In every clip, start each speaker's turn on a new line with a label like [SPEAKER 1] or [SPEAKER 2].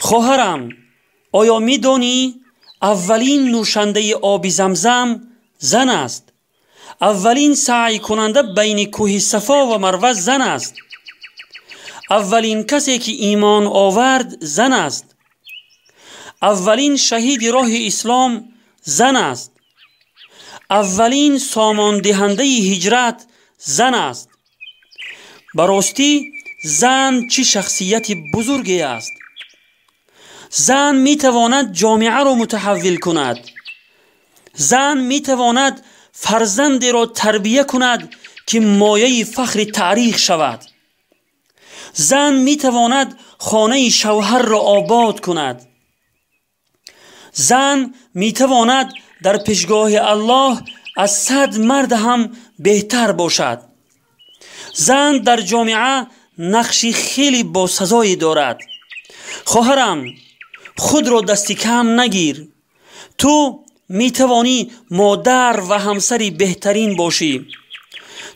[SPEAKER 1] Хоҳарам, оё медонӣ аввалин нӯшандаи оби Замзам зан аст? Аввалин саъйкунанда байни кӯҳи Сафо ва Марва зан аст. Аввалин касе ки имон овард зан аст. Аввалин шаҳиди роҳи ислом зан аст. Аввалин сомондиҳандаи ҳиҷрат зан аст. Ба ростӣ зан чӣ шахсияти бузурге аст. Зан метавонад ҷомеаро мутаҳаввил кунад. Зан метавонад фарзандеро тарбия кунад, ки мояи фахри таърих шавад. Зан метавонад хонаи шавҳарро обод кунад. Зан метавонад дар пешгоҳи Аллоҳ аз 100 мард ҳам беҳтар бошад. Зан дар ҷомеа нақши хеле босазое дорад. Хоҳарам, худро дасти кам нагир. Ту метавонӣ модар ва ҳамсари беҳтарин бошӣ.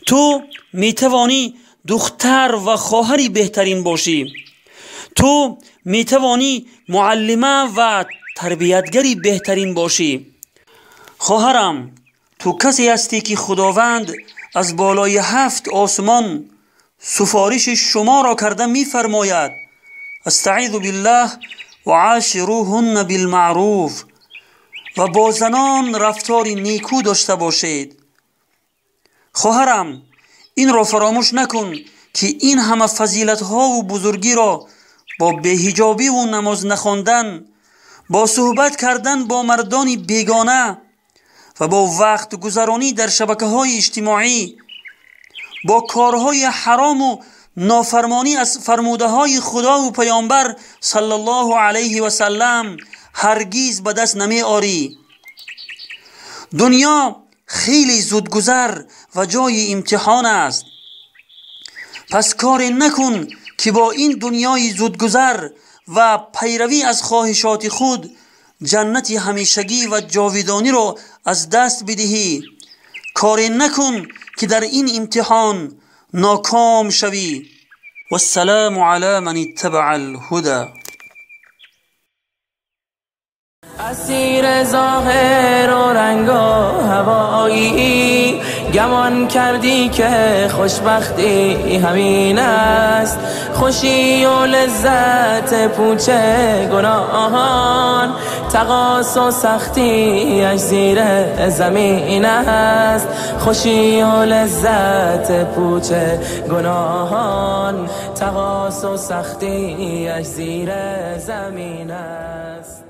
[SPEAKER 1] Ту метавонӣ духтар ва хоҳари беҳтарин бошӣ. Ту метавонӣ муаллима ва тарбиятгари беҳтарин бошӣ. Хоҳарам, ту касе ҳастӣ, ки Худованд аз болои 7 осмон суфориши шуморо карда мефармояд: астаъизу биллаҳ ва ошируҳунна билмаъруф, ва бо занон рафтори некӯ дошта бошед. Хоҳарам, инро фаромӯш накун, ки ин ҳама фазилатҳову бузургиро бо беҳиҷобиву намоз нахондан, бо суҳбат кардан бо мардони бегона ва бо вақтгузаронӣ дар шабакаҳои иҷтимоӣ, бо корҳои ҳарому нофармонӣ аз фармудаҳои Худову Паёмбар саллаллоҳу алайҳи васаллам ҳаргиз ба даст намеорӣ. Дунё хеле зудгузар ва ҷои имтиҳон аст. Пас коре накун, ки бо ин дунёи зудгузар ва пайравӣ аз хоҳишоти худ ҷаннати ҳамешагӣ ва ҷовидониро аз даст бидиҳӣ. Коре накун, ки дар ин имтиҳон ноком шавӣ. Вассаламу ала ман иттабаа алҳуда.
[SPEAKER 2] اسیر ظاهر و رنگ و هوایی، گمان کردی که خوشبختی همین است. خوشی و لذت پوچ گناهان، تقاص و سختیش زیر زمین است. خوشی و لذت پوچ گناهان، تقاص و سختیش زیر زمین است.